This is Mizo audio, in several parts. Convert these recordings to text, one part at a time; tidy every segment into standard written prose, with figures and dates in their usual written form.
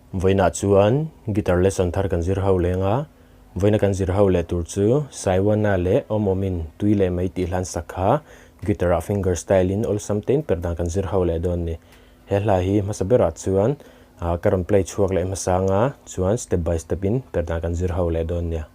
Vawiinah chuan guitar lesson thar kan zir ho leng a, vawiina kan zir ho leh tur chu Saiwana leh Awmawmin tui leh mai tih hlan sak kha guitar ah finger style in awlsam tein per dan kan zir ho leh dawn ni. He hla hi hmasa berah chuan ka rawn play chhuak leh hmasa anga chuan step by step in per dan kan zir ho leh dawn nia.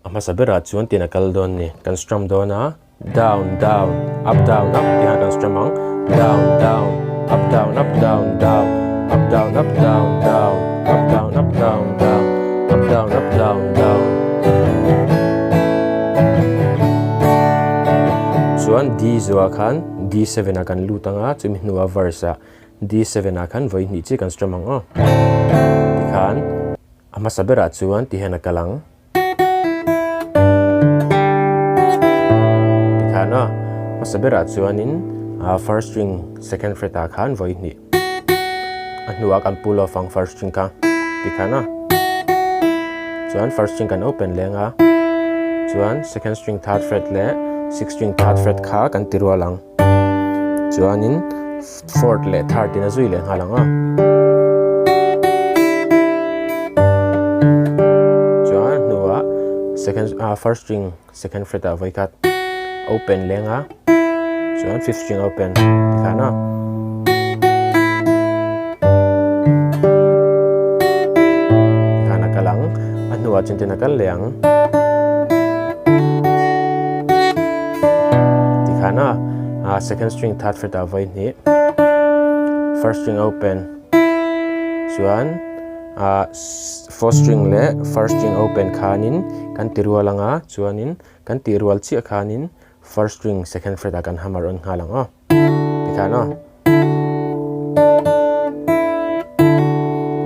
A hmasa berah chuan tin a kal dawn ni. Kan strum dawn a, down down up down up tih khan kan strum ang. Down down up down up down down up down up down down up down up down down up down up down down. Chuan D zuah khan D7 ah kan lut ang a, chumi hnuah verse ah D7 ah khan vawi hnih chiah kan strum ang aw. Tikhan a hmasa berah chuan ti hian a kal ang. Tikhan aw, hmasa berah chuanin first string second fret ah khan vawi hnih a hnuah kan pull off ang first string kha tikhan aw. Chuan first string kan open leng a, chuan second string third fret leh sixth string third fret kha kan ti rual ang. Chuanin fourth leh third in a zui leh nghal ang a. Chuan hnuah second ah first string second fret ah vawikhat open leng a chuan fifth string open tikhan a. Tikhan a kal ang a hnuah chuan tin a kal leh ang. Tikhan a ah second string third fret ah vawi hnih first string open chuan ah fourth string leh first string open khanin kan ti rual anga chuanin kan tih rual chiah khanin first string second fret ah kan hammer on nghal ang aw tikhan aw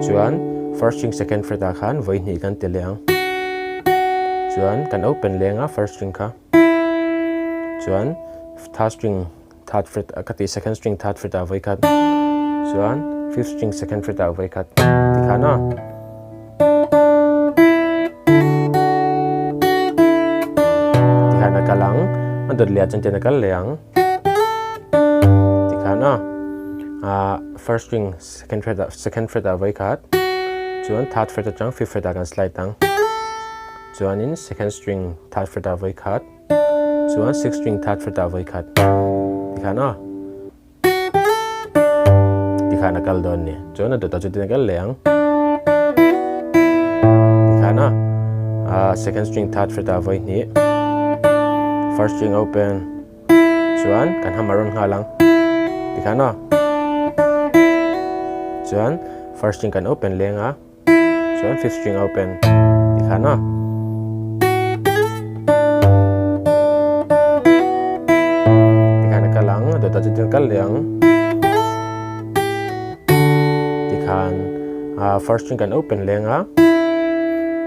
chuan first string second fret ah khan vawi hnih kan ti leh ang chuan kan open leng a first string kha. Chuan third string third fret ka tih second string third fret ah vawi khat chuan fifth string second fret ah vawi khat tikhan a. Tikhan a kal ang a dawt leh ah chuan tian a kal leh ang tikhan a ah first string second fret ah second fret ah vawi khat chuan third fret atang fifth fret ah kan slide ang. Chuanin second string third fret ah vawi khat, chuan sixth string third fret ah vawi khat tikhan aw. Tikhan a kal dawn ni. Chuan a dawtah chutin a kal leh ang. Tikhan aw. Ah, second string third fret ah vawi hnih. First string open. Chuan kan hammer rawn nghal ang. Tikhan aw. Chuan first string kan open leng a. Chuan fifth string open tikhan a. Tikhan a kal ang, dawtah chu tin kal leh ang. Tikhan first string kan open leng a.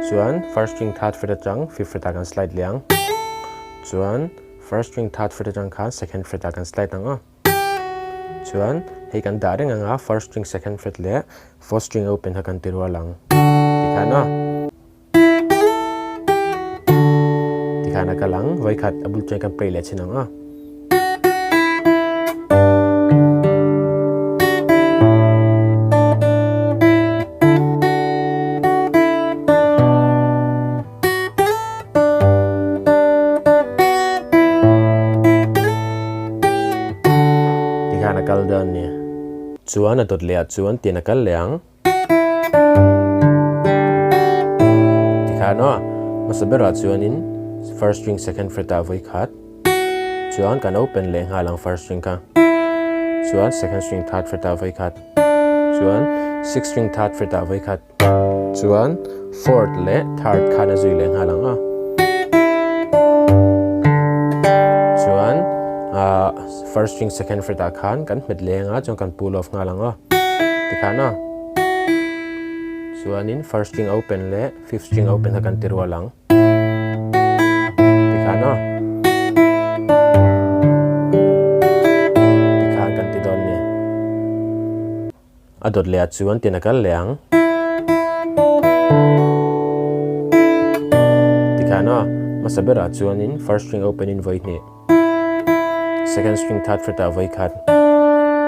Chuan first string third fret atang fifth fret ah kan slide leh ang. Chuan first string third fret atang khan second fret ah kan slide ang a. Chuan hei kan dah reng anga first string second fret leh fourth string open kha kan ti rual ang tikhan a tikhan a kal ang vawikhat a bul chuan kan play leh chin ang a. a kal dawn a ni. Chuan a dawt leh ah chuan tin a kal leh ang. Tikhan aw, hmasa berah chuanin first string second fret ah vawi khat, chuan kan open leh nghal ang first string kha, chuan second string third fret ah vawi khat, chuan sixth string third fret ah vawi khat, chuan fourth leh third khan a zui leh nghal ang a. Chuan ah first string second fret ah khan kan hmet leng a, chuan kan pull off nghal ang a. Tikhan a. Chuanin first string open leh fifth string open kha kan ti rual ang. Tikhan a. Tikhan kan ti dawn ni. A dawt leh ah chuan tin a kal leh ang. Tikhan a. Hmasa berah chuanin first string open in vawi hnih. Second string third fret ah vawi khat.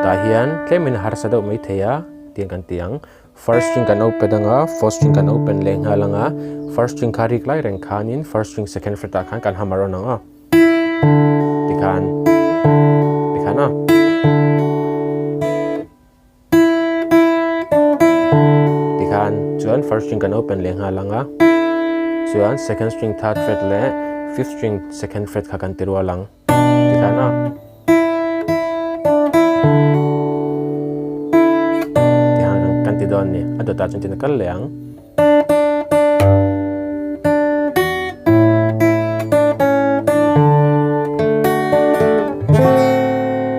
Tah hian tlemin a harsa deuh mai thei a tiang kan ti ang. First string kan open anga fourth string kan open leh nghal anga first string kha rik lai reng khanin first string second fret ah khan kan hammer on ang a. Tikhan tikhan a. Tikhan chuan first string kan open leh nghal ang a, chuan second string third fret leh fifth string second fret kha kan ti rual ang tikhan a. Tikhan kan ti dawn a ni, a dawtah chuan tin a kal leh ang.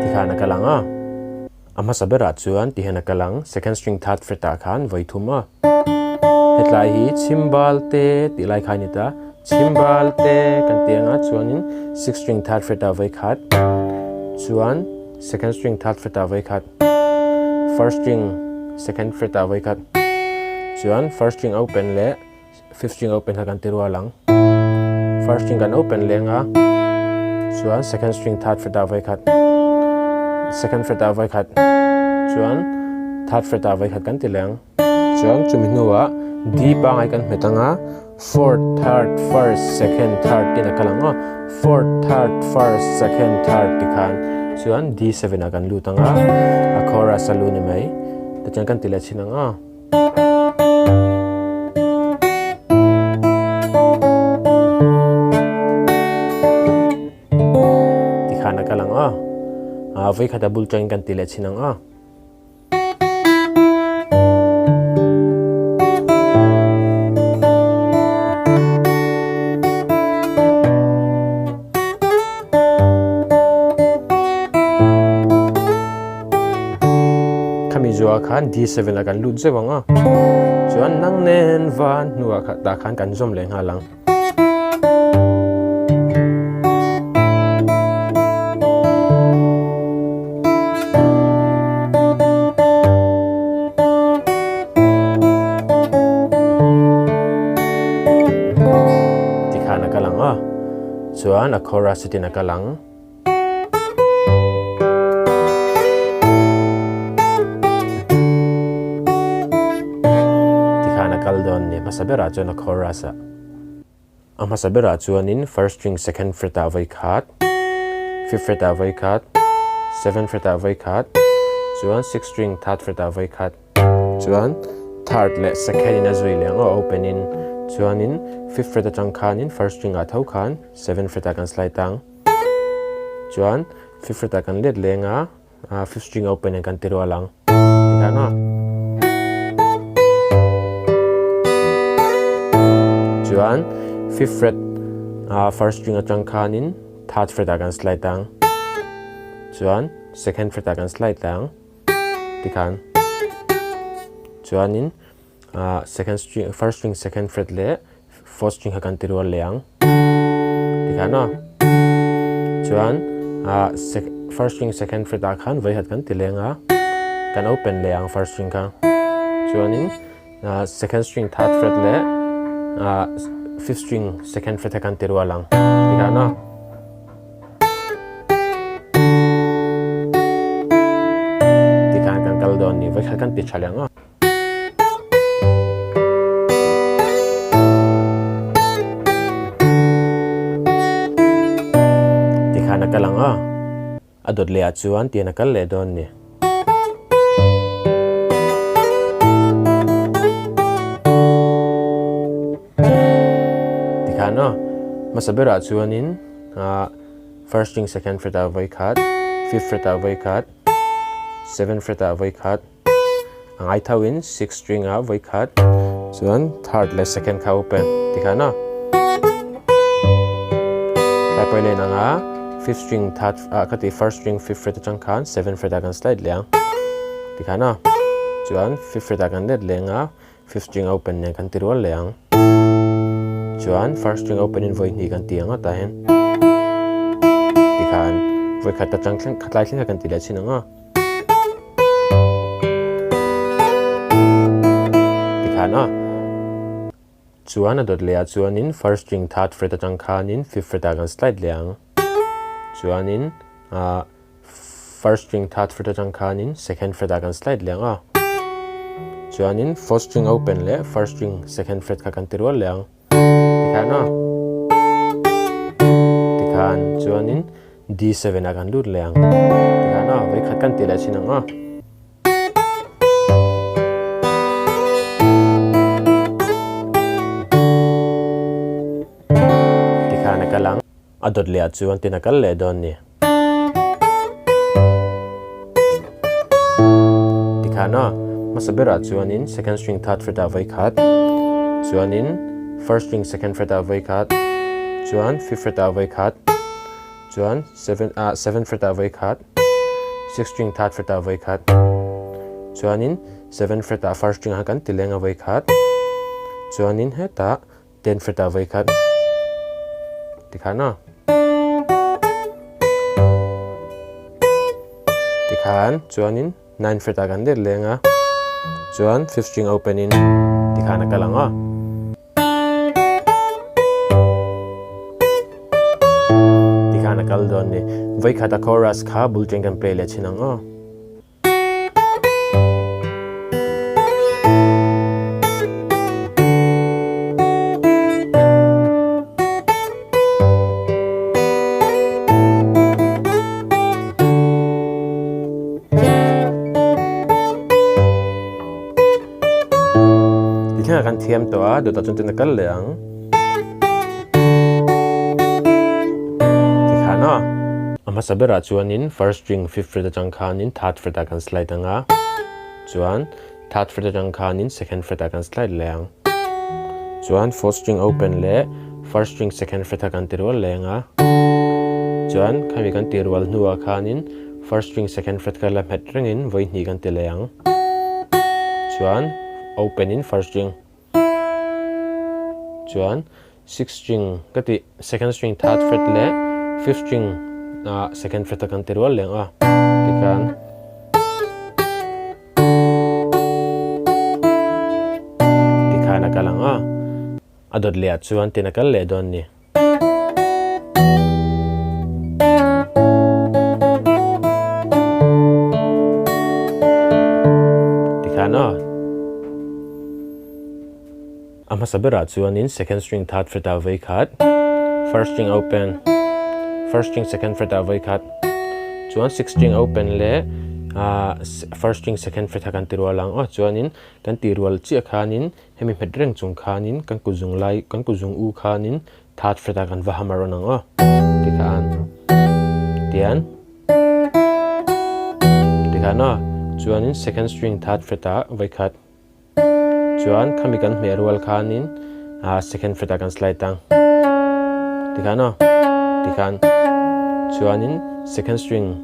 Tikhan a kal ang a. A hmasa berah chuan ti hian a kal ang, second string third fret ah khan vawi thum a. Hetlai hi chhimbal te tih lai kha a ni ta, chhimbal te kan ti anga chuanin sixth string third fret ah vawi khat, chuan second string third fret ah vawi khat, first string second fret ah vawi khat, chuan first string open leh fifth string open kha kan ti rual ang. First string kan open leng a, chuan second string third fret ah vawi khat, second fret ah vawi khat, chuan third fret ah vawi khat kan ti leng. Chuan chumi hnuah D pangai kan hmet ang a, fourth, third, first, second, third tin a kal ang aw, fourth, third, first, second, third ti khan chuan D7 ah kan lut ang a, a chorus a lu ni mai. Tichuan kan ti leh chhin ang aw. Tikhan a kal ang aw. Ah, vawi khat a bul tangin kan ti leh chhin ang aw. Khami zuah khan D7 ah kan lut zeuh ang a, chuan nang nen van hnuah kha tah khan kan zawm leh nghal ang. Tikhan a kal ang a, chuan a chorus chutin a kal ang. Tikhan a kal dawn ni hmasa berah chuan a chorus a. A hmasa berah chuanin first string second fret ah vawi khat, fifth fret ah vawi khat, seventh fret ah vawi khat, chuan sixth string third fret ah vawi khat. Chuan third leh second in a zui leh ang aw open in chuanin fifth fret atang khanin first string ah tho khan seventh fret ah kan slide ang. Chuan fifth fret ah kan let leng a, fifth string open in kan ti rual ang. Tikhan aw. Chuan fifth fret first string atang khanin third fret ah kan slide ang. Chuan second fret ah kan slide ang. Tikhan. Chuanin second string, first string second fret leh fourth string kha kan ti rual leh ang. Tikhan aw. Chuan first string second fret ah khan vawi khat kan ti leng a, kan open leh ang first string kha. Chuanin second string third fret leh fifth string second fret kha kan ti rual ang. Tikhan aw. Tikhan kan kal dawn ni, vawi khat kan ti tha leh ang aw. Tikhan a kal ang a. A dawt leh ah chuan tian a kal leh dawn ni. Tikhan aw, hmasa berah chuanin first string second fret ah vawi khat, fifth fret ah vawi khat, seventh fret ah vawi khat, a ngai tho in sixth string ah vawi khat, chuan third leh second kha open tikhan aw. Tlai pawh leh nanga fifth string third ah ka ti first string fifth fret atang khan seventh fret ah kan slide leh ang tikhan aw. Chuan fifth fret ah kan let leh anga Fifth string open nen kan ti rual leh ang. Chuan first string open in vawi hnih kan ti ang a tah hian tikhan vawi khat atang thleng khatlai thleng kha kan ti leh chin ang a. Tikhan a. Chuan a dawt leh ah chuanin first string third fret atang khanin fifth fret ah kan slide leh ang. Chuanin ah First string third fret atang khanin second fret ah kan slide leh ang a, chuanin fourth string open leh first string second fret kha kan ti rual leh ang tikhan a, tikhan chuanin D7 ah kan lut leh ang tikhan a, vawikhat kan ti leh thin ang a. Tikhan a kal ang. A dawt leh ah chuan tin a kal leh dawn ni. Tikhan a, hmasa berah chuanin second string third fret ah vawi khat, chuanin first string second fret ah vawi khat, chuan fifth fret ah vawi khat, chuan seven ah seventh fret ah vawi khat, sixth string third fret ah vawi khat, chuanin seventh fret ah first string ah kan ti leng a vawi khat, chuanin hetah Ten fret ah vawi khat tikhan a. Tikhan chuanin nine fret ah kan let leng a. Chuan fifth string open in tikhan a kal ang a. Tikhan a kal dawn ni. Vawi khat a chorus kha bul teng kan play leh thin ang aw. Ti thlengah kan thiam tawh a, dawtah chuan tin a kal leh ang. Tikhan a. A hmasa berah chuanin first string fifth fret atang khanin third fret ah kan slide ang a, chuan third fret atang khanin second fret ah kan slide leh ang. Chuan fourth string open leh first string second fret ah kan ti rual leh ang a, chuan khami kan ti rual hnuah khanin first string second fret kha la hmet rengin vawi hnih kan ti leh ang. Chuan open in first string. Chuan sixth string ka tih second string third fret leh fifth string ah second fret a kan ti rual leh ang a tikhan tikhan a kal ang a a dawt leh ah chuan tin a kal leh dawn ni. Tikhan aw. A hmasa berah chuanin second string third fret ah vawi khat, first string open, first string second fret ah vawi khat, chuan sixth string open leh first string second fret kha kan ti rual ang aw. Chuanin kan tih rual chiah khanin Hemi hmet reng chung khanin kan kut zung lai, kan kut zung u khanin third fret ah kan va hammer on ang aw. Tikhan tian tikhan aw chuanin second string third fret ah vaikhat chuan khami kan hmeh rual khanin second fret ah kan slide ang tikhan aw tikhan chuanin second string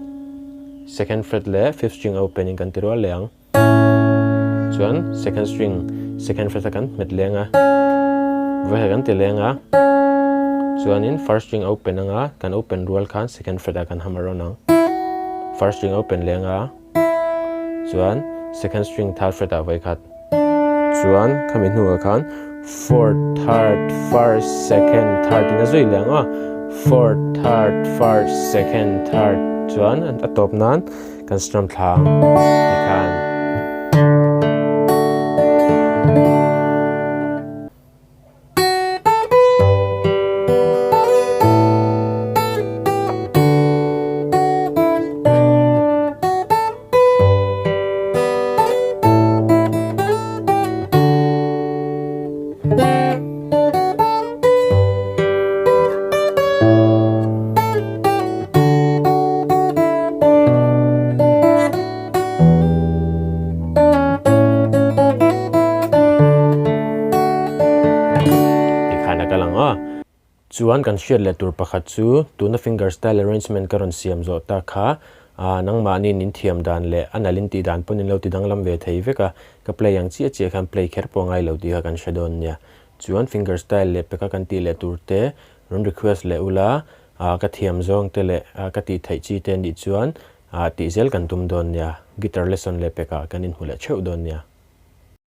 second fret leh fifth string open in kan ti rual leh ang. Chuan second string second fret a kan hmet leng a, vawiha kan ti leng a, chuanin first string a open anga kan open rual khan second fret ah kan hammer on ang. First string a open leng a, chuan second string third fret ah vawikhat. Chuan khami hnuah khan fourth third first second third in a zui leh ang a, fourth third first second third chuan a tawp nan Kan strum thla ang tikhan. a. Chuan kan hriat leh tur pakhat chu tuna finger style arrangement ka rawn siam zawh tak kha nangmahniin in thiam dan leh a nalh in tih dan pawn in lo ti danglam ve thei vek a, ka play ang chiah chiah khan play kher pawh a ngai lo tih kha kan hre dawn nia. Chuan finger style leh peka kan tih leh tur te rawn request leh ula ka thiam zawng te leh ka tih theih chi te nih chuan tih zel kan tum dawn nia. Guitar lesson leh pekah kan inhmu leh theuh dawn nia.